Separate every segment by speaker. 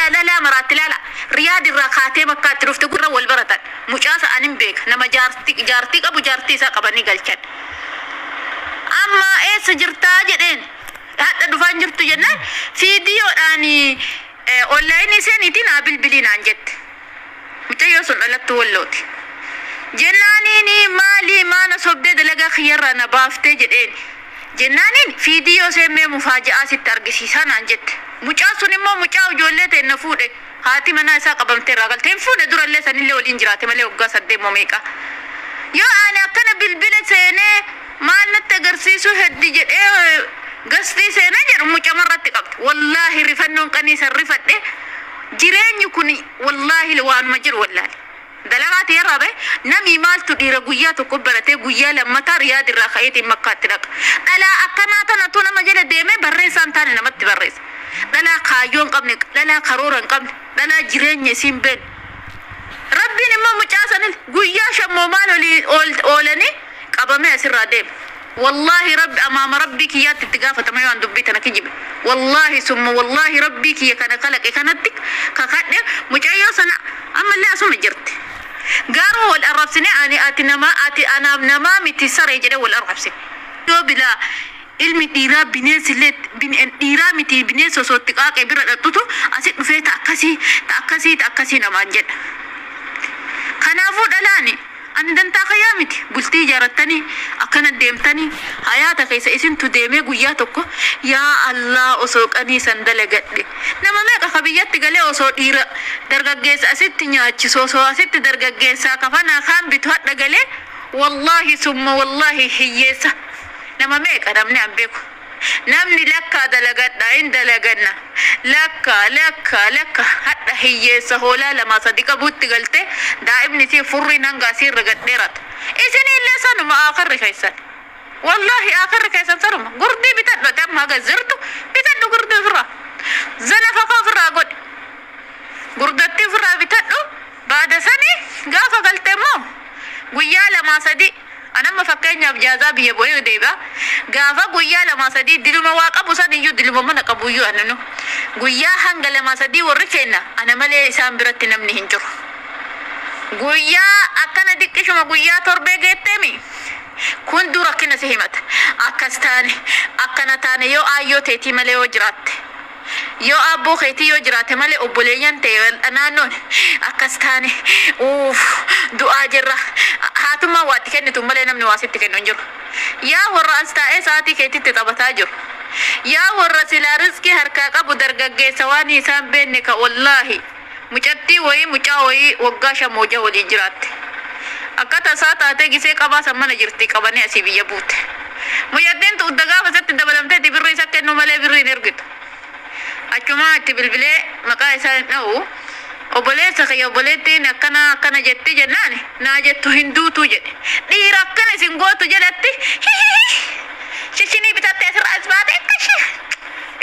Speaker 1: Hadha dhalaa maraatti ilaala. Riyaad irraa kaatee Makkaatti dhufte gurra wal baratan. Mucaasa anin beeka. Nama jaartii qabu jaartii isaa qabanii galchan. Amma eessa jirtaa jedheen. Hadha dhufaan jirtu jennaan fiidiyoodhaan onlaayinii seeniitiin haa bilbilii naan jette. Mucayyoo sun dhalattuu Wallooti. Jennaaniin maali maana sobdee dalagaa kiyyarraa na baaftee jedheen. Jennaaniin fiidiyoo seemmee mufaaja'aa sitti argisiisaa naan jette. Mucaan sun immoo mucaa ijoollee ta'e na fuudhe. Haati manaa isaa qabamtee irraa galte. Hin fuudhe durallee sanillee waliin jiraate malee waggaa 8 moo meeqa. Yoo ani akkana bilbila seenee maal natti agarsiisuu heddi jedhee gastii seenaa jedhu mucamarratti qabde. Wallaahi rifannoon qanii san rifadhe. Jireenyi kun wallaahi waanuma jiru wallaali. Dalagaa ta'e bahe namni maaltu dhiira guyyaa tokko baratee guyyaa lammataa Riyaad irraa ka'eetiin Makkaatti dhaqa. Dhalaa akkanaa tanatu nama jala deemee barreessaan taane namatti barreessa. Dhalaa kaayyoo hin qabne, dhalaa karoora hin qabne, dhalaa jireenya isiin beekne. Rabbiin immoo mucaa sanis guyyaa shammoo maal olii oolanii qabamee asirraa deeme. Wallaahi rabbi amaama rabbii kiyyaatti itti gaafatama yoo an dubbii tana kijibe. Wallaahi summa wallaahi rabbii kiyya kana kalaqe kanatti kakadhe mucayyoo sana ammallee asuma jirti. Garuu wal arrabsine ani ati nama ati anaaf namaa miti saree jedhee wal arrabsine. Yoo bilaa ilmi dhiiraa bineensillee dhiiraa miti bineensa osoo itti qaaqee bira dhaqxutu asi dhufee ta akkasii ta akkasii ta akkasii namaan jedha. Kanaafuu dhalaani ani dantaa kayyaa miti bultii ijaarrattanii akkana deemtanii hayaata keessa isintu deemee guyyaa tokko yaa Allah osoo qanii san dalagadhe. Nama meeqa ka biyyatti galee osoo dhiira dargaggeessa asitti nyaachisu osoo asitti dargaggeessaa kafanaa kaan bitu hadha galee wallaahi summa wallaahi hiyyeessa. Nama meeqa namni an beeku. Namni lakkaa dalagadha hin dalaganna. Lakka lakka lakka hadha hiyyeessa hoolaa 2 3 qabuutti galte daa'imni isii furriin hanga asiirra gad dheerata. Isin illee sanuma akirri keessan. Wallaahi akirri keessan sanuma. Gurdii bitadhu ati amma haga zirtu bitadhu gurdii ofirraa. Zalafa koo ofirraa godhi. Gurdattii ofirraa bitadhu baada sanii gaafa galte immoo guyyaa 2 3 anamma fakkeenyaaf jaazaa biyya bu'ee deebi'a. Gaafa guyyaa 2 3 diluma waa qabu san iyyuu diluma mana qabu iyyuu ananu. Guyyaa hanga 2 3 warri kenna ana malee isaan biratti namni hin jiru. Guyyaa akkana diqqishuma guyyaa torbee geetteemi. Kun dura rakkina si himata. Akkas taane akkana taane yoo aayyoo teetii malee yoo jiraatte. Yoo abboo keetii yoo jiraate malee obboleeyyan ta'e naannoon akkas taane uuf du'aa jirra. Haatummaa waa itti kennitu malee namni waa sitti kennu hin jiru. Yaa warra as taa'ee sa'aatii keetitti taphataa jiru. Yaa warra silaa rizqii harkaa qabu dargaggeessa waan isaan beekne ka wallaahi mucattii wayii mucaa wayii waggaa 5 hojaa waliin jiraatte. Akka tasaa taatee gisee qabaa san mana jirti qabanii asii biyya buute. Mucattiin tuudda gaafa isatti dabalamteeti birrii isa kennu malee birrii hin ergitu. Achumaa itti bilbilee maqaa isaa hin dha'u. Obboleessa kiyya obboleettiin akkana akkana jetti jennaan naa jettu hin duutuu jedhe. Dhiira akkana isin gootu jalatti shishinii bitattee asirraa as baate akkashi.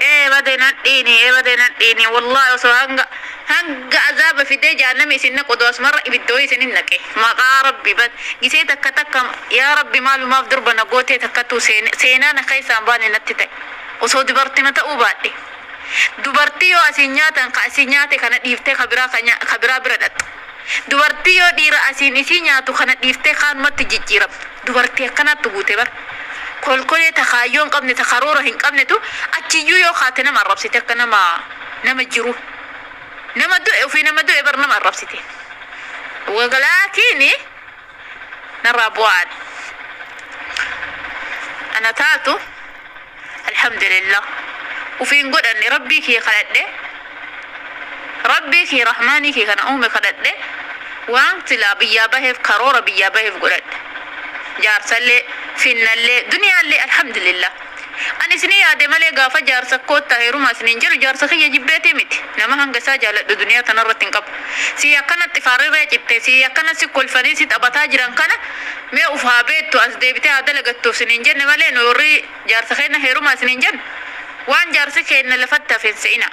Speaker 1: Ee bade nadhiini ee bade nadhiini wallaahi osoo hanga hanga azaaba fidee jahannami isin naqu odoo asumarra ibidda wayii isin hin naqe. Maqaa rabbi bad gisee takka takka yaa rabbi maalumaaf durba na gootee takkattuu seenaa na keessaan baane natti ta'e. Osoo dubartima ta'uu baadhe. Dubartii yoo asiin nyaatan ka asii nyaate kana dhiiftee ka biraa ka biraa bira dhaqxu. Dubartii yoo dhiira asiin isii nyaatu kana dhiiftee kaanumatti jijjiiramtu. Dubartii akkanaatti guute bar. Kolkolee ta kaayyoo hin qabne ta karoora hin qabnetu achiyyuu yoo kaate nama arrabsite akka nama nama jiru. Nama du'e ofii nama du'e bar nama arrabsite. Walaakiini narraa bu'aan. Ana taatu alhamdulillah. Ufiin godhanne rabbii kiyya kadhadhe. Rabbii kiyya rahmaanii kiyya kana uume kadhadhe. Waan silaa biyyaa baheef karoora biyyaa baheef godhadhe. Jaarsallee finnallee duniyaallee alhamdulillah. Ani isinii yaade malee gaafa jaarsa koottaa heerumaa isiniin jedhu jaarsa kiyya jibbeetii miti. Nama hanga isaa jaaladhu duniyaa tanarratti hin qabu. Si akkanatti faarirree citte si akkana si kolfanii si taphataa jiran kana mee uf haa beektu as deebitee haa dalagattuuf isiniin jenne malee nu warri jaarsa keenya heerumaa isiniin jennu waan jaarsi keenya lafatti hafe hin se'ina.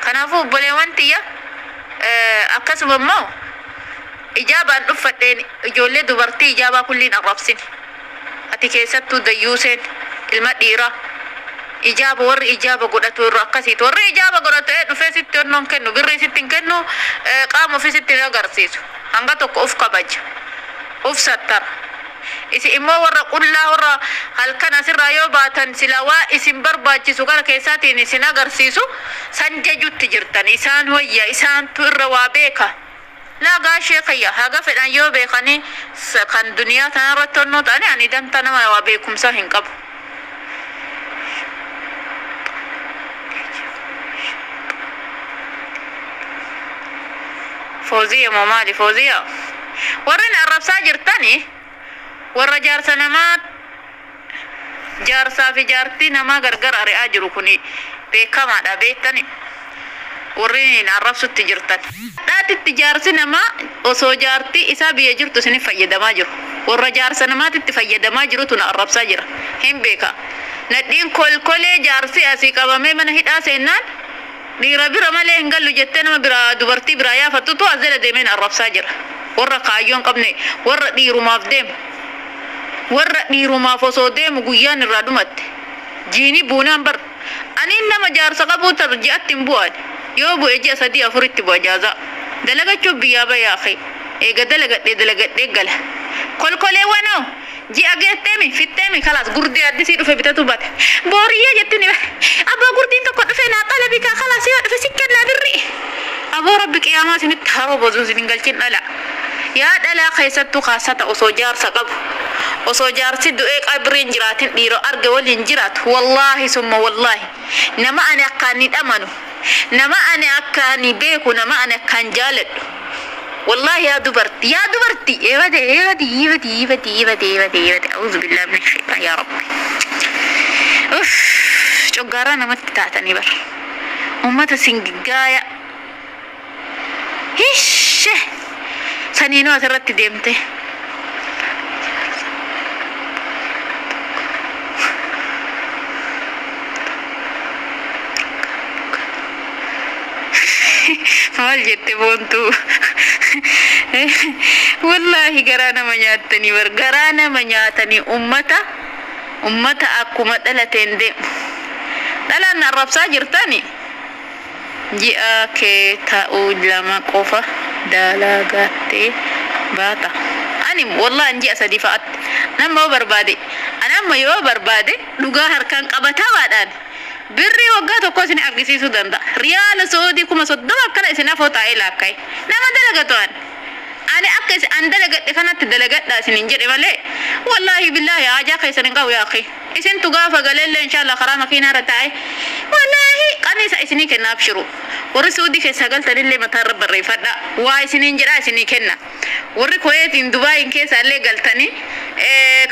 Speaker 1: Kanaafuu obboleewwan tiyya akkasuma immoo ijaabaan dhuffadheen ijoollee dubartii ijaabaa kulliin arrabsini. Ati keessattuu dayyuuseen Ilma dhiiraa. Ijaaba warri ijaaba godhatu irra akkasiiti. Warri ijaaba godhatu dhufee sitti onnoon kennu, birrii sitti hin kennu, qaama ofii sitti hin agarsiisu. Hanga tokko of kabaja. Of sattara. Isin immoo warra qullaa warra halkan asirraa yoo baatan sila waa isin barbaachisu kana keessaatiin isin agarsiisu san jajutti jirtan. Isaan wayya, isaantu irra waa beeka. Laagaa sheekayya haga fedhan yoo beekanii kan duniyaa tanarratti onnoo ta'ani ani danta nama waa beekumsaa hin qabu. Fooziya moo maali fooziya? Warri arrabsaa jirtani warra jaarsa namaa jaarsaa fi jaartii namaa gargar ari'aa jiru kuni beekamaadha beektani. Warri arrabsutti jirtan. Dhaatitti jaarsi namaa osoo jaartii isaa biyya jirtu isinif fayyadamaa jiru. Warra jaarsa namaatitti fayyadamaa jirutu na arrabsaa jira. Hin beeka. Nadhiin kolkolee jaarsi asii qabamee mana hidhaa seennaan dhiira bira malee hin gallu jettee nama biraa dubartii biraa yaafattutu as jala deemee na arrabsaa jira. Warra kaayyoo hin qabne, warra dhiirumaaf deemu. Warra dhiirumaaf osoo deemu guyyaan irraa dhumatte. Jiini buunaan bar. Ani nama jaarsa qabuu tar ji'atti hin bu'an. Yoo bu'e ji'a 3 4tti bu'a jaazaa. Dalagachuuf biyyaa bayaa akhi. Eega dalagadhee dalagadhee gala. Kolkoleewwan hoo ji'a geetteemi fitteemi kalaas gurdii addisii dhufe bitatu bate. Booriyyee jettini abbaa gurdiin tokko dhufe naa qalabi kaa kalaas yoo dhufe si kennaa birri. Aboo rabbi qiyaamaa isinitti haroo bozuun isin hin galchin dhala. Yaa dhalaa keessattuu kaasata osoo jaarsa qabu. Osoo jaarsi du'ee qabriin jiraatin dhiiroo arge waliin jiraatu. Wallaahi summa wallaahi. Nama ani akkaan ni dhamanu. Nama ani akkaan ni beeku. Nama ani akkaan jaaladhu. Wallaahi yaa dubarti. Yaa dubarti. Eebate eebate eebate eebate eebate eebate eebate. Auzu billaahi min shaytaan yaa rabbi. Uff coggaaraa namatti taatanii bar. Uummata singiggaaya. Hishee. Saniinuu asirratti deemte. Maal jette boontuu? Wallaahi garaa nama nyaatanii bar garaa nama nyaatanii ummata akkuma dhalateen deemu. Dhalaan arrabsaa jirtani. Ji'a kee ta'uu lama qofa dalagattee baata. Ani wallaahi ji'a 3 fa'aatti nama yoo barbaade ani amma yoo barbaade dhugaa harkaan qabataa baadhaan birrii waggaa tokko isin argisiisuu danda'a. Riyaala Saudii 30,000 akkana isin afoo taa'ee laakka'e. Nama dalagatu ani. Ani akka isin an dalagadhe kanatti dalagadha isin hin jedhe malee wallaahi billaahi haajaa keessan hin qabu yaa akhi. Isintu gaafa galeellee inshallah karaa makiinaa irra taa'e wallaahi qanisa isinii kenna abshiru. Warri Saudii keessaa galtanillee mataa irra barreeffadha. Waa isiniin jedhaa isinii kenna. Warri Kuweetiin Dubaayin keessaa illee galtanii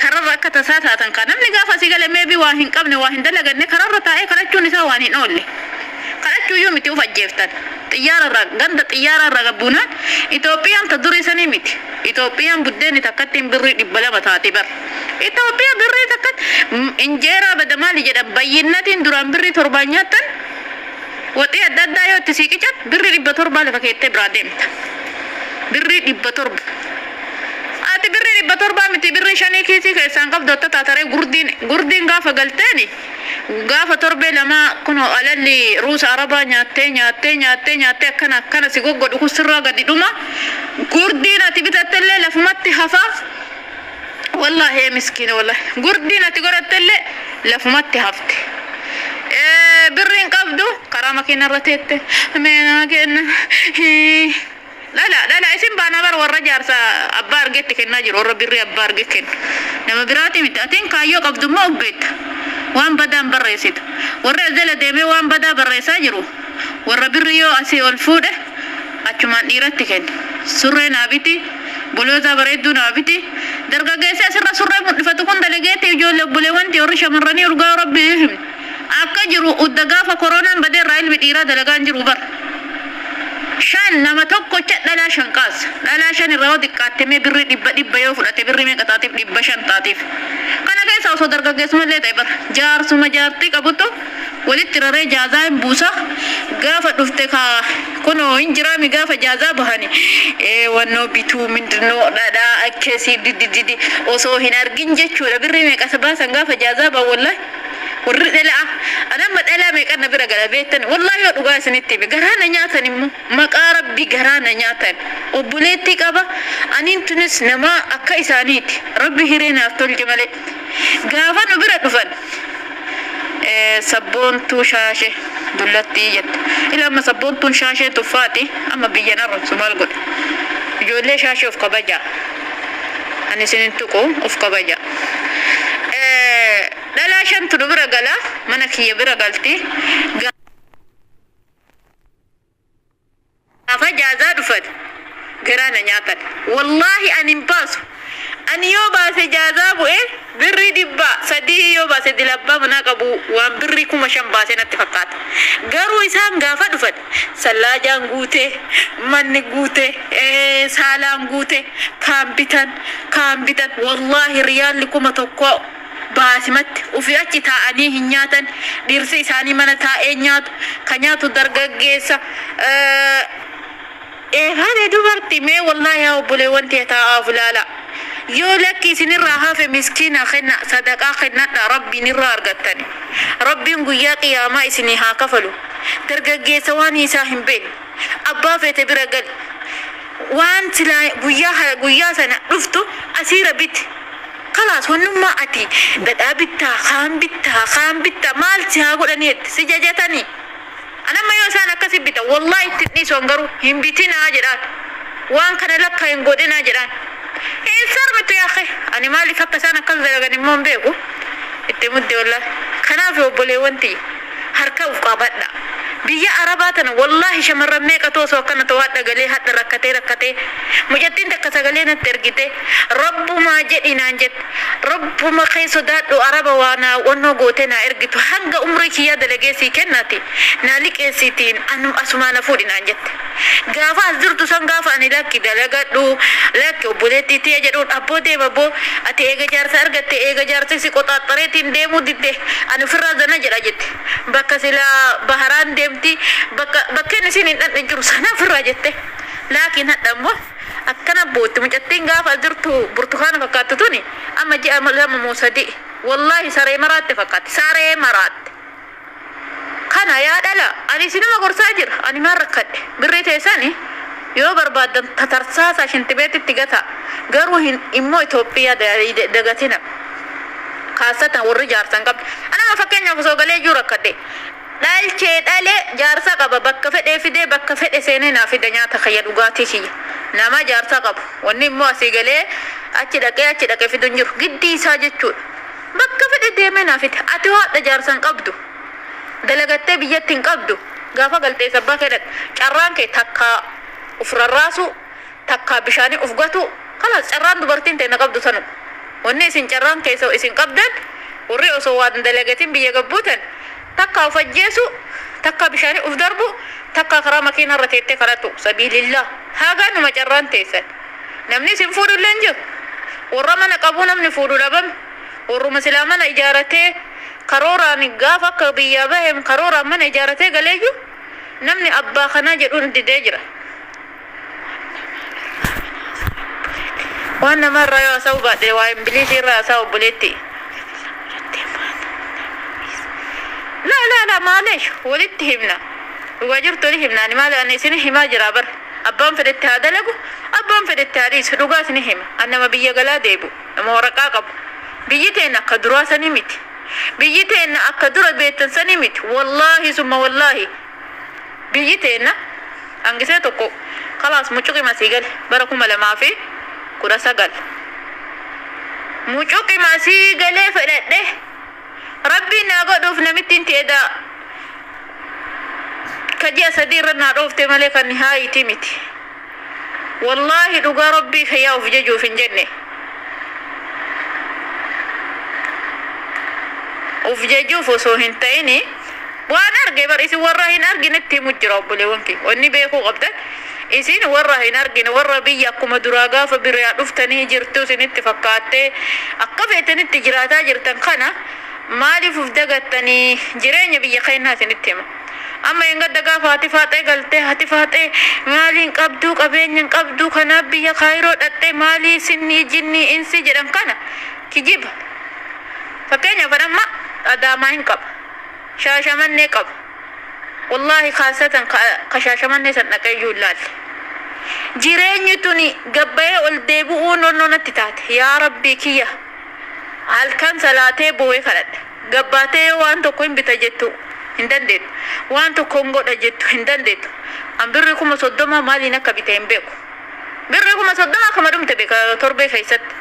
Speaker 1: kararra akka tasaa taatan kan namni gaafa asii gale meebii waa hin qabne waa hin dalaganne kararra taa'ee kadhachuun isaa waan hin oolle. Kadhachuu iyyuu miti uf ajjeeftan. Xiyyaararraa ganda xiyyaararraa gabbuunaan Itoophiyaan ta durii sanii miti. Itoophiyaan buddeenni takkattiin birrii 200 taate bar. Itoophiyaa birrii takkatti injeeraa bada maali jedhan bayyinnatiin duraan birrii 7 nyaattan waxii adda addaa yoo itti siiqicat birrii 700 lafa keettee biraa deemta. Birrii 700. Ati birrii 700 miti birrii 5 kiisii keessaan qabdu akka taataree gurdiin gaafa galteeni gaafa torbee lama kunoo alalli ruusa arabaa nyaattee nyaattee nyaattee nyaattee akkana akkana si goggodhu kun sirraa gadi dhuma gurdiin ati bitattellee lafumatti hafa. Wallaahi miskiina wallaahi gurdiin ati godhattellee lafumatti hafte. Birriin qabdu karaa makiina irra teette meenaa kenna. Lala lala isin baana bar warra jaarsa abbaa argetti kennaa jiru warra birrii abbaa arge kennu. Nama biraati miti atiin kaayyoo qabdu immoo of beekta. Waan badaan barreessitu. Warri as jala deemee waan badaa barreessaa jiru warra birrii yoo asii ol fuudhe achumaan dhiiratti kenna. Surree naa biti, bolootaa bareedduu naa biti. Dargaggeessi asirra surree mul'ifatu kun dalageetti ijoollee obboleewwan warri shamarranii urgaa rabbi himne. Akka jiru udda gaafa koronaan badee irraa ilmi dhiiraa dalagaan jiru bara. 5 nama tokkocha dhalaa 5 kaasa. Dhalaa 5 irraa yoo xiqqaatte mee birrii 100 yoo fudhate birrii meeqa taatiif 500 taatiif. Kana keessa osoo dargaggeessumallee ta'e bara jaarsuma jaartii qabutu walitti raree jaazaa hin buusa. Gaafa dhufte kaa kunoo hin jiraami gaafa jaazaa bahani. Wannoo bituu mindinoo dhadhaa akkasii didididi osoo hin argin jechuudha birrii meeqa baasan gaafa jaazaa bahan wallaahi. Warri dhalaa anamma dhalaa meeqan na bira gala beektan? Wallaahi yoo dhugaa isinitti hime, garaa na nyaatan immoo, maqaa rabbi garaa na nyaatan. Obboleettii qaba, aniin tunis nama akka isaaniiti, rabbi hiree naaf tolche malee. Gaafa nu bira dhufan sabboontuu shaashe dullattii jette. Ila amma sabboontuun shaashee tuffaati amma biyya narra maal godha? Ijoollee shaashee, of kabajaa. Ani isinin tuqu, of kabajaa. Dhalaa shantu nu bira gala, mana kiyya bira galti. Gaafa jaazaa dhufan garaa na nyaatan. Wallaahi ani hin baasu. Ani yoo baase jaazaa bu'e birrii 300 yoo baase, dilabbaa manaa qabu waan birrii 5,000 baasee natti fakkaata. Garuu isaan gaafa dhufan sallaajaan guutee, manni guutee, saalaan guutee, kaan bitan kaan bitan. Wallaahi riyaalli 1000 baasimatti ofii achi taa'anii hin nyaatan. Dhirsi isaanii mana taa'ee nyaatu, ka nyaatu dargaggeessa. Eefane dubarti mee, wallaahi haa obboleewwan tee, taa'aaf ilaala. Yoo lakki isinirraa hafe miskiina kenna, sadaqaa kennadha, rabbiin irraa argattani. Rabbiin guyyaa qiyaamaa isinii haa kafalu. Dargaggeessa waan isaa hin beekne abbaa feete bira gali. Waan silaa guyyaa guyyaa sana dhuftu asiira biti. Kalaas wannummaa ati dhadhaa bittaa, kaan bittaa, kaan bittaa, maal si haa godhaniitti si jajatanii. Anamma yoo isaan akkasi bitan wallaahi itti dhiisu, garuu hin bitinaa jedhaan. Waan kana lakka hin godhinaa jedhaan. Hin sarmitu yaaqe. Ani maaliif akka isaan akkas dalagan immoo hin beeku. Itti mudde wallaahi. Kanaaf obboleewwan tiyya, harka uf qabadha. Biyya Arabaa tana wallaahi shamarran meeqa osoo akkana ta'u hadha galee hadha rakkatee rakkatee. Mucattiin takka sagalee natti ergite, rabbumaa jedhi naan jette. Rabbuma kee sodaadhu, Araba waa naa wannoo gootee naa ergitu, hanga umrii kiyyaa dalagee sii kennaati naa liqeessiitiin asumaa na fuudhi naan jette. Gaafa as jirtu san gaafa ani lakki dalagadhu, lakki obboleettii tiyya jedhuun, abboo deema abboo, ati eega jaarsa argatte, eega jaarsi si qoxaaxareetiin deemuu didde, ani ofirraa zana jedha jette. Bakka silaa baharaan deemti, bakka bakkeen isin hin dhandhe jiru sana ofirraa jette. Laakiin hadha immoo akkana bootti. Mucattiin gaafa as jirtu burtukaana fakkaattu tuni amma ji'a 2 moo 3 wallaahi saree maraatte fakkaatti, saree maraatte. Kana yaa dhala, ani isinuma gorsaa jira. Ani maal rakkadhe? Birrii teessani yoo barbaaddan tatarsaasa shintibeetitti gata. Garuu hin immoo Itoophiyaa dagatina. Kaasatan warri jaarsan qabdi. Anama fakkeenyaaf osoo galee jiru rakkadhe. Dhalchee dhalee jaarsa qaba, bakka fedhee fidee, bakka fedhe seenee naa fida nyaata kiyya, dhugaatii kiyya. Nama jaarsa qabu. Wanni immoo asii galee achi dhaqee achi dhaqee fidu hin jiru. Giddii isaa jechuudha. Bakka fedhe deemee naa fida. Ati haadha jaarsan qabdu. Dalagattee biyyatti hin qabdu. Gaafa galtee sabbaa kee dhaqe. Carraan kee takkaa uf rarraasu, takkaa bishaanii uf gatu. Kalaas carraan dubartiin ta'e na qabdu sanu. Wanni isin carraan keessa isin qabdan, warri osoo waan dalagatin biyya gabbuutan, takkaa of ajjeesu, takkaa bishaanii uf darbu, takkaa karaa makiinaa irra teettee kadhatu. Sabiilillah. Hagaa numa carraan teessan. Namni isin fuudhu illee hin jiru. Warra mana qabuu namni fuudhu dhabame. Warruma silaa mana ijaaratee karooraan gaafa akka biyyaa bahe karooraan mana ijaaratee galeeyyu namni abbaa kanaa jedhuun didee jira. Waan namarraa yoo haasa'u baadhe, waa imbiliisii irraa haasa'u obboleetti. Laa laa laa, maaleesh, walitti himna. Dhugaa jirtu wali himna. Ani maal, ani isin himaa jira bar. Abbaan fedhetti haa dalagu, abbaan fedhetti haa dhiisu, dhugaa isin hima. Ani nama biyya galaa deebu, nama waraqaa qabu. Biyyi teenya akka duraa sanii miti. Biyyi teenya akka dura beektan sanii miti. Wallaahi summa wallaahi. Biyyi teenya hangisee tokko kalaas mucuqi masii gale bara 2019. Mucuqi masii galee fedhadhe rabbiin naa godhuuf namittiin ti'edaa ka ji'a 3 irra naa dhoofte malee kan haayitii miti. Wallaahi dhugaa rabbii fayyaa of jajuuf hin jenne. Of jajuuf osoo hin ta'ini waan arge bar, isin warra hin arginetti himu jira obboleewwan kee. Wanni beekuu qabdan, isin warra hin argine, warra biyya akkuma duraa gaafa biraa dhuftanii jirtu isinitti fakkaattee akka feetanitti jiraataa jirtan kana maaliif uf dagattanii? Jireenya biyya keenyaa isinitti hima. Amma hin gadda gaafa haati faaxee galtee, haati faaxee maaliin qabduu, qabeenya hin qabduu, kanaaf biyya Kaayiroo dhattee, maalii sinnii jinnii insi jedhan kana kijiba. Fakkeenyaaf amma Adaamaa hin qaba. Shaashamannee qaba. Wallaahi kaasatan ka Shaashamannee san dhaqee iyyuu hin laalle. Jireenyi tuni gabbayee ol deebi'uu nonnoo natti taate. Yaa Rabbii kiyya, halkan salaatee boo'ee kadhadha. Gabbaatee yoo waan tokko hin bita jettu hin dandeettu. Waan tokko hin godha jettu hin dandeettu. An birrii 30,000 maaliin akka bite hin beeku. Birrii 30,000 akkuma dhumte beeka torbee keessatti.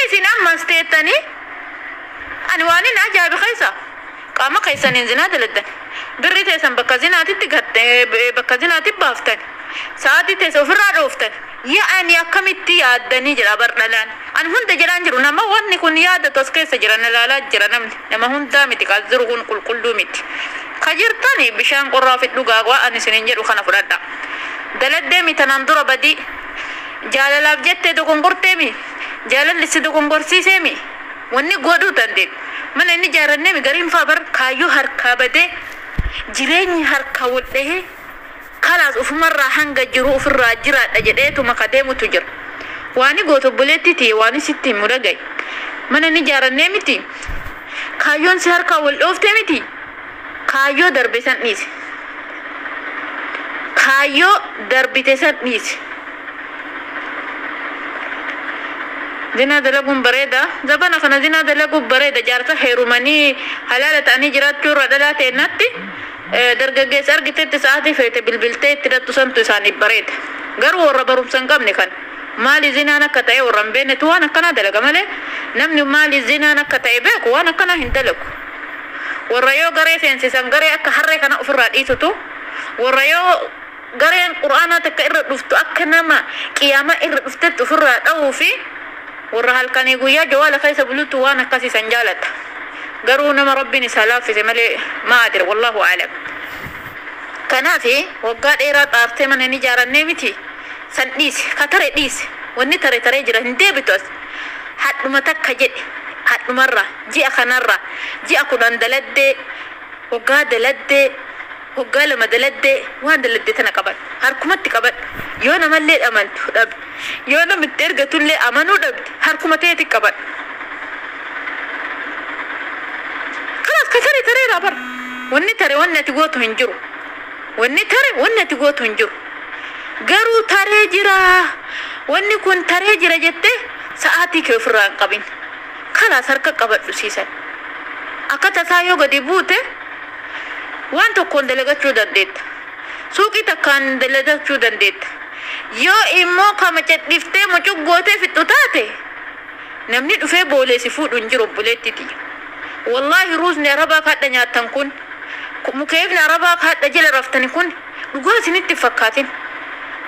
Speaker 1: Isin ammas teettanii ani waan hin ajaa'ibe keessa qaama keessaniin zinaa daladdan. Birrii teessan bakka zinaatitti bakka zinaatti baaftan. Sa'aatii teessa ofirraa dhooftan. Yaa'anii akkamitti yaaddanii jira bar dhalaan. Ani hunda jedhaan jiru, nama wanni kun yaadatu as keessa jira, na ilaalaa jira namni. Nama hundaa miti, kan jiru kun qulqulluu miti. Ka jirtani bishaan qorraa fi dhugaa waan ani isiniin jedhu kana fudhadha. Daladdee mi tanaan dura badii? Jaalalaaf jettee dogongortee mi? Jaalalli si dogongorsiisee mi? Wanni godhuu dandeettu. Mana inni ijaarrannee mi gariin faa bar kaayyoo harkaa badee, jireenyi harkaa wal dhahee, kalaas ufumarraa hanga jiru ofirraa jiraadha jedheetuma ka deemutu jira. Waani gootu obboleettii tiyya, waani sitti himu dhaga'i. Mana inni ijaarrannee miti. Kaayyoon si harkaa wal dhooftee miti. Kaayyoo darbe san dhiisi. Kaayyoo darbite san dhiisi. Zinaa dalaguun bareeda. Zabana kana zinaa dalaguun bareeda. Jaarsa heerumanii halaala ta'anii jiraachuu irra dhalaa ta'e dargaggeessa argitetti sa'aatii feete bilbiltee itti hidhattu santu isaaniif bareeda. Garuu warra barumsa hin qabne kan maali zinaan akka ta'e warra hin beeknetu waan akkanaa dalaga malee, namni maali zinaan akka ta'e beeku waan akkanaa hin dalagu. Warra yoo garee seensisan garee akka harree kana ofirraa dhiisutu, warra yoo gareen qura'aanaa takka irra dhuftu akka nama qiyaamaa irra dhuftetti ofirraa dha'uu fi warra halkanii guyyaa jawaala keessa bulutu waan akkasiisan jaalata. Garuu nama Rabbiin isaa laaffise malee, maa adira, wallaahu a'lam. Kanaaf waggaa dheeraa xaartee mana hin ijaarannee miti, san dhiisi, ka tare dhiisi. Wanni tare taree jira, hin deebitu as. Hadhuma takka jedhe, hadhumarraa ji'a kanarraa ji'a 10 daladdee, waggaa daladdee, waggaa 2 daladdee, waan daladdee tana qaban harkumatti qabadhu. Yoo namallee dhamantu dhabde, yoo namitti ergatullee amanuu dhabde, harkuma teeti qabadhu. Kanaaf ka tare tareeraa bara. Wanni tare wanni ati gootu hin jiru. Wanni tare wanni ati gootu hin jiru. Garuu taree jira, wanni kun taree jira jettee sa'aatii kee ofirraa hin qabin. Kalaas harka qabadhu siisan. Akka tasaa yoo gadi buute waan tokkoon dalagachuu dandeetta. Suuqii takkaan dalagachuu dandeetta. Yoo immoo kama cadhiftee mucuggootee fixxu taate, namni dhufee boolee si fuudhu hin jiru, obboleetti tiyya. Wallaahi ruuzni arabaa kadha nyaattan kun, mukeefni arabaa kadha jala raftani kun dhugaa isinitti hin fakkaatin.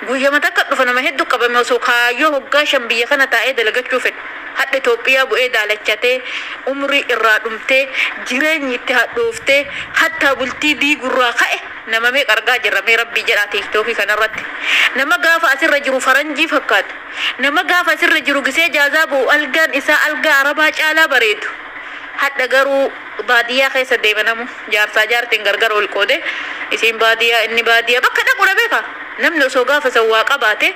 Speaker 1: Guyyama takka dhufa nama hedduu qabame osoo kaayyoo hoggaa 5 biyya kana taa'ee dalagachuu fedhu. Hadha Itoophiyaa bu'ee daalachatee, umrii irraa dhumtee, jireenyi itti hadhooftee, hattaa bultii diigurraa ka'e nama meeqa argaa jirra mee Rabbii jedhaa TikTokii kanarratti. Nama gaafa asirra jiru faranjii fakkaatu. Nama gaafa asirra jiru gisee jaazaa bu'u algaan isaa algaa arabaa caalaa bareedu. Hadha garuu baadiyyaa keessa deema namu jaarsaa jaartiin gargar ol qoode, isiin baadiyyaa, inni baadiyyaa, bakka dhaqu beeka. Namni osoo gaafa san waa qabaate,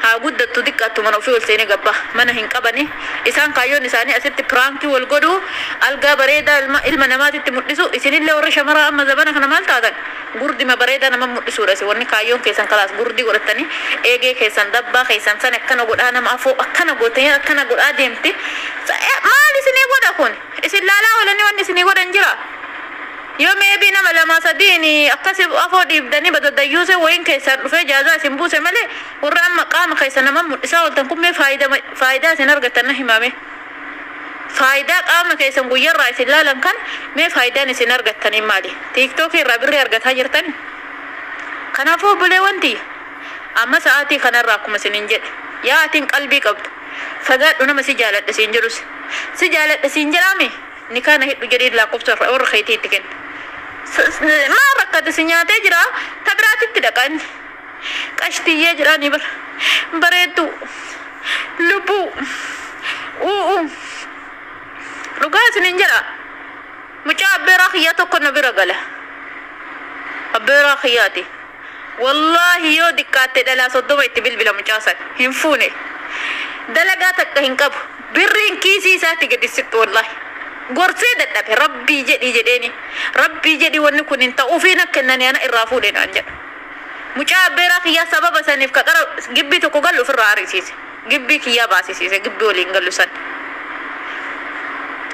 Speaker 1: haa guddattu xiqqaattu, mana ofii ol seenee gabba. Mana hin qabani. Isaan kaayyoon isaanii asitti prankii wal godhuu, algaa bareedaa ilma namaatitti mul'isu. Isinillee warri shamaraa amma zabana kana maal taatan? Gurdima bareedaa nama mul'isuudha. Isin wanni kaayyoon keessan kalaas gurdii godhatanii eegee keessan dabbaa keessan san akkana godhaa, nama afoo akkana gootanii akkana godhaa deemti. Maal isinii godha kun? Isin laalaa oolanii wanni isinii godhan jira? Yoo meebii nama lama sadiin akkas afoo dhiibdanii badadayyuuse wayiin keessaan dhufee jaazaa isin buuse malee, warra amma qaama keessa nama mul'isaa ooltan kun mee faayidaa isin argattan na himame. Faayidaa qaama keessan guyyarraa isin laalan kan mee faayidaan isin argattanii maali? TikTokii irraa birrii argataa jirtani? Kanaafuu obboleewwan tiyya, amma sa'aatii kanarraa akkuma isinin jedhe, yaa atiin qalbii qabdu, fagaadhu. Nama si jaaladha siin jedhus, si jaaladha siin jedhaami, nikaa na hidhu jedhiin lakkoofsa warra keetii itti kenna. Maal rakkate? Si nyaatee jira, ta biraatitti dhaqa inni. Qashtiyyee jedhaanii bara. Bareedduu. Lubbuu. U'u. Dhugaa isinin jedha. Mucaa abbeeraa kiyyaa tokko na bira gala. Abbeeraa kiyyaati. Wallaahi yoo diqqaatte dhalaa 30 itti bilbila mucaa san. Hin fuune. Dalagaa takka hin qabu. Birriin kiisii isaatti gadi sittu wallaahi. Gorsee dadhabe rabbii jedhii jedheeni. Rabbii jedhii wanni kun hin ta'u ofiin akka kennanii ana irraa fuudhe naan jedha. Mucaa abbeeraa kiyyaa sababa saniif ka qara gibbii tokko galu ofirraa harisiise. Gibbii kiyyaa baasisiise gibbii waliin galu san.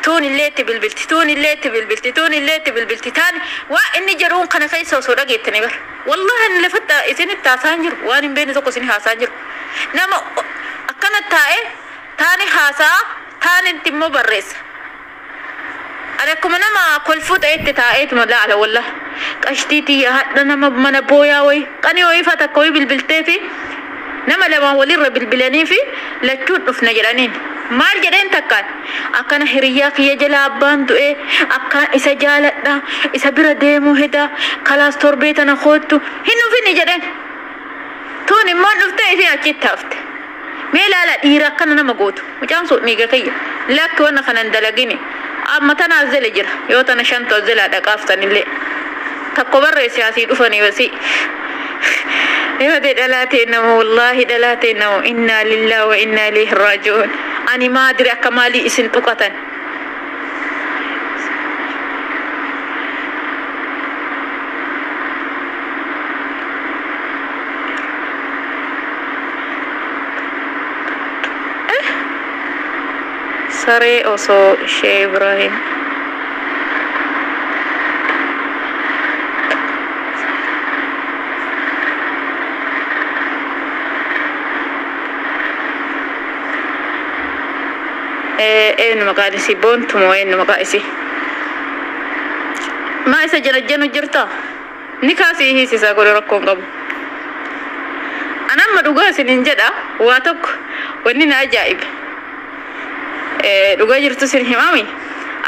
Speaker 1: Tuun illee itti bilbilti, tuun illee itti bilbilti, tuun illee itti bilbilti. Taan waa inni jedhuun kana keessa osoo dhageettanii bara. Wallahi inni lafatti isinitti haasaan jiru waan hin beekne tokko isin haasaan jiru. Nama akkana taa'ee taani haasaa taanitti immoo barreessa. Ani akkuma nama kolfuu ta'etti taa'eetuma laala wallahi. Qashtii tiyya hadha nama mana booyaa wayi qanii wayii fa takka wayii bilbiltee fi nama lamaan walirra bilbilanii fi lachuun dhufna jedhaniin. Maal jedheen takkaan akkana hiriyyaa kiyya jala abbaan du'ee akkaan isa jaaladha isa bira deemuu heda kalaas torbee tana koottu hin dhufini jedheen. Tuun immoo dhuftee isin achitti hafte. Mee ilaala dhiira akkana nama gootu mucaan sun dhiiga kiyya lakki wanna kana hin dalagini amma tana as jala jira yoo tana shantu as jala dhaqaaftanillee takko barreesse asii dhufanii basii. Yoo dhalaa ta'e nama wallaahi dhalaa ta'e nama innaa lillaa wa innaa ilaihi raaji'uun. Ani maadiri akka maalii isin tuqatan. Saree osoo ishee Ibrahim. Eenyu maqaan isii boontu moo eenyu maqaa isii? Maa isa janajjanu jirta? Ni kaasii hiisisaa godhe rakkoo hin qabu. Ani amma dhugaa isiniin jedha waa tokko wanni na ajaa'ibe. Dhugaa jirtu isin himami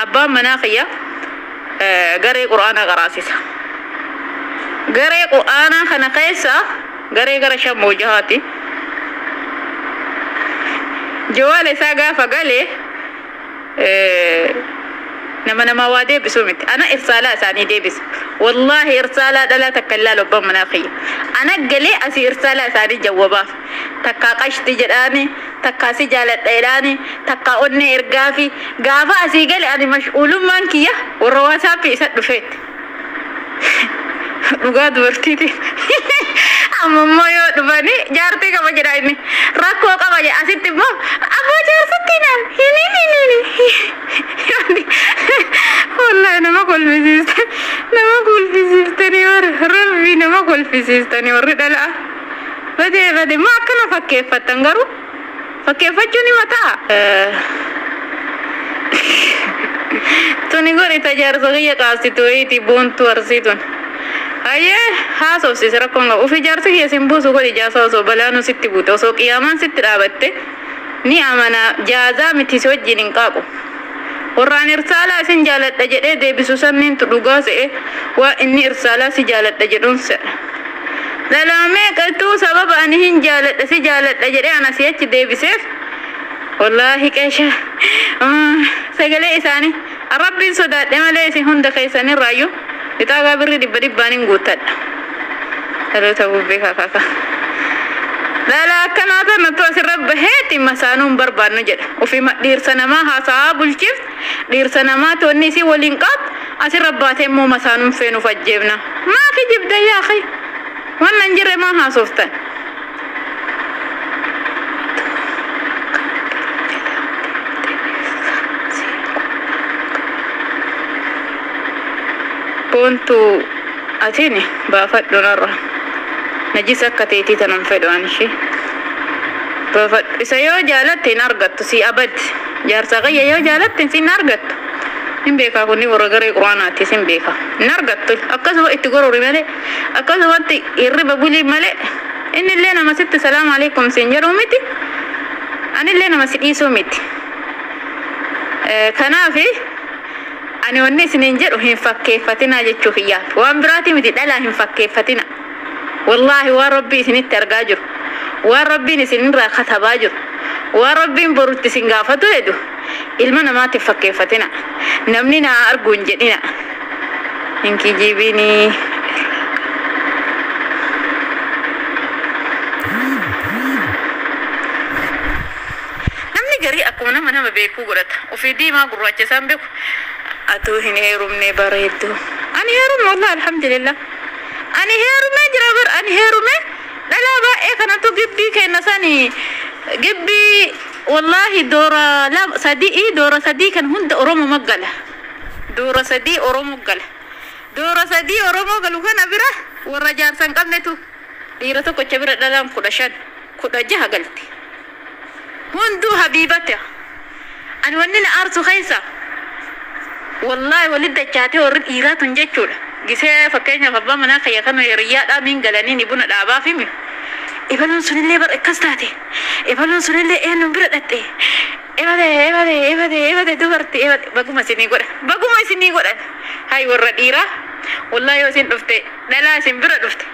Speaker 1: abbaan manaa kiyya garee qura'aanaa qaraasisa. Garee qura'aanaa kana keessa garee gara shan moojahaati. Jawaala isaa gaafa galee nama namaa waa deebisuu miti. Ana irsaalaa isaanii deebisa. Wallaahi irsaalaa dhalaa takka ilaalu abbaan manaa kiyya. Ana galee asii irsaalaa isaanii jawwabaaf. Takkaa qashti jedhaani, takkaa si jaaladha jedhaani, takkaa onnee ergaafi. Gaafa asii gale ani mash'uulummaan kiyya warra waasaappii isa dhufeetti. Dhugaa dubartiiti. Amma immoo yoo dhufanii jaartii qaba jedha inni. Rakkoo qaba jedha asitti immoo abbaa jaarsatti naan hin hin hin. Wallaahi nama kolfisiiste nama kolfisiistanii warri rabbi nama kolfisiistanii warri dhalaa. Badee badee maa akkana fakkeeffattan garuu fakkeeffachuun ni mataa. Tuni godhi tajaarsa kiyya qaabsitu wayiiti boontuu arsii tun. Hayyee haasofsiise rakkoon qabu. Ofii jaarsi kiyya sin buusu godhi jaarsa osoo balaanuu sitti buute osoo qiyaamaan sitti dhaabatte ni amana jaazaa miti si wajjin hin qaaqu. Warraan irsaalaa isin jaaladha jedhee deebisu sanniintu dhugaa se'e waa inni irsaalaa si jaaladha jedhuun se'a. Dhalaamee qaltuu sababa ani hin jaaladha si jaaladha jedhee ana si'achi deebiseef wallaahi qeesha sagalee isaanii rabbiin sodaadhe malee isin hunda keessanirraayyuu lixaagaa birri dhibba dhibbaan hin guuttadha. Dhaloota bubbee kakaka. Dhala akkanaa tanatu asirra baheeti masaanuu hin barbaannu jedha. Ofii dhiirsa namaa haasa'aa bulchiif dhiirsa namaa toonni isii waliin qabu asirra baatee immoo masaanuun feenuuf ajjeefna. Maa kijibda yaaqi? Waan hin jirre maa haasoftan? Boontuu atini baafadhu narra. Najis akka teetii tanan fedhu ani ishee. Baafadhu. Isa yoo jaalatte hin argattu si abad. Jaarsa qayya yoo jaalatte si hin argattu. Hin beekaa kunni warra garee quraanaati sin beeka. Hin argattu. Akkasuma itti gorori malee akkasumatti hirriba bulii malee inni illee nama sitti salaamu alaikum siin jedhu miti. Anillee nama si dhiisuu miti. Kanaafi ani wanni isiniin jedhu hin fakkeeffatinaa jechuu kiyyaaf. Waan biraati miti dhalaa hin fakkeeffatina. Wallaahi waan rabbii isinitti argaa jiru. Waan rabbiin isinirraa katabaa jiru. Waan rabbiin borutti isin gaafatu jedhu ilma namaatiif fakkeeffatina. Namni naa argu hin jedhina. Hin kijibinii. Namni garii akkuma nama nama nama beekuu godhata. Ofii diimaa gurraacha isaan beeku. Atuu hin heerumne bareeddu. Ani heerume wallahi alhamdulillah. Ani heerumee jira bar ani heerume dhalaa baay'ee kanatu gibbii kenna sanii gibbii wallahi doora lama sadii doora sadii kan hunda Oromoo maggala. Doora sadii Oromoo gala. Doora sadii Oromoo galu kana bira warra jaarsa hin qabnetu dhiira tokkocha bira dhalaan 15 16 galti. Hunduu habiibata. Ani wanni na aarsu keessa wallahi walitti dachaatee warri dhiiraa tun jechuudha. Gisee fakkeenyaaf abbaa manaa kiyya kana hiriyyaadhaa miin galanii ni buna dhaabaaf himi. Ibaluun sunillee bar akkas taate. Ibaluun sunillee eenyuun bira dhatte. Ebade ebade ebade ebade dubartii ebade baguma isinii godha. Baguma isinii godhan. Hay warra dhiiraa. Wallahi yoo isin dhufte dhalaa isin bira dhufte.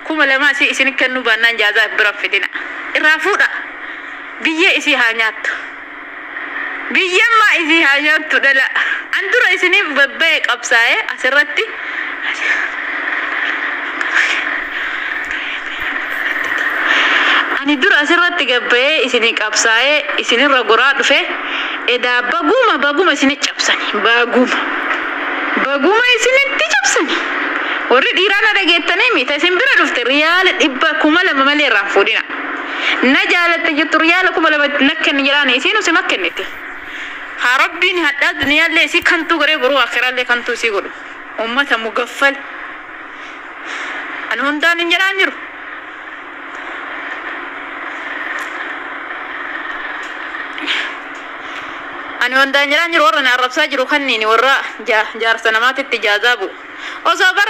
Speaker 1: 2000 isii isin kennuu baannaan jaazaa bira fidina. Irraa fuudha. Biyyee isii haa nyaattu. Biyyammaa isii haa nyaattu dhala. An dura isiniif babba'ee qabsaa'ee asirratti. Ani dura asirratti gabba'ee isinii qabsaa'ee isinirra goraa dhufe edaa baguma baguma isini cabsani baguma baguma isinitti cabsani. Warri dhiiraa na dhageettanii mita isin bira dhufte riyaala 200,000 malee irraan fuudhina. Na jaalatte jettu riyaala 2000 na kenni jedhaan isiin usima kenniti. Haa rabbiin hadhaa duniyaallee isii kantuu godhee boruu akiraallee kantuu isii godhu. Uummata mugaffal. Ani hundaan hin jedhaan jiru. Ani hundaan jedhaan jiru warra na arrabsaa jiru kanniini warra jaarsa namaatitti jaazaa bu'u. Osoo bar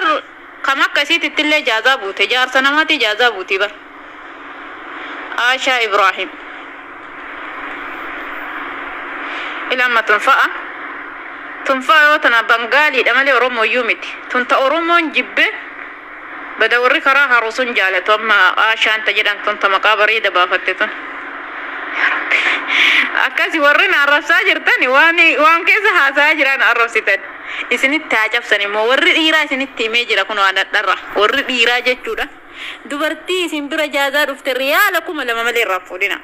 Speaker 1: kam akka isiititti illee jaazaa buute jaarsa namaatti jaazaa buuti bar. Aashaa Ibraahim. Ilama tunfa'a. Tunfa'a yoo tana Bangaaliidha malee Oromoo iyyuu miti. Tunta Oromoon jibbe bada warri karaa haroo sun jaalatu amma Aashaan ta jedhan tunta maqaa bareeda baafatte tun. Akkasi warri na arrabsaa jirtan waan keessa haasa'aa jiran arrabsitan. Isinitti haa cabsan immoo warri dhiiraa isinitti himee jira kun waan dhadharra. Warri dhiiraa jechuudha. Dubartii isin bira jaazaa dhufte riyaala 2000 malee irraa fuudhina.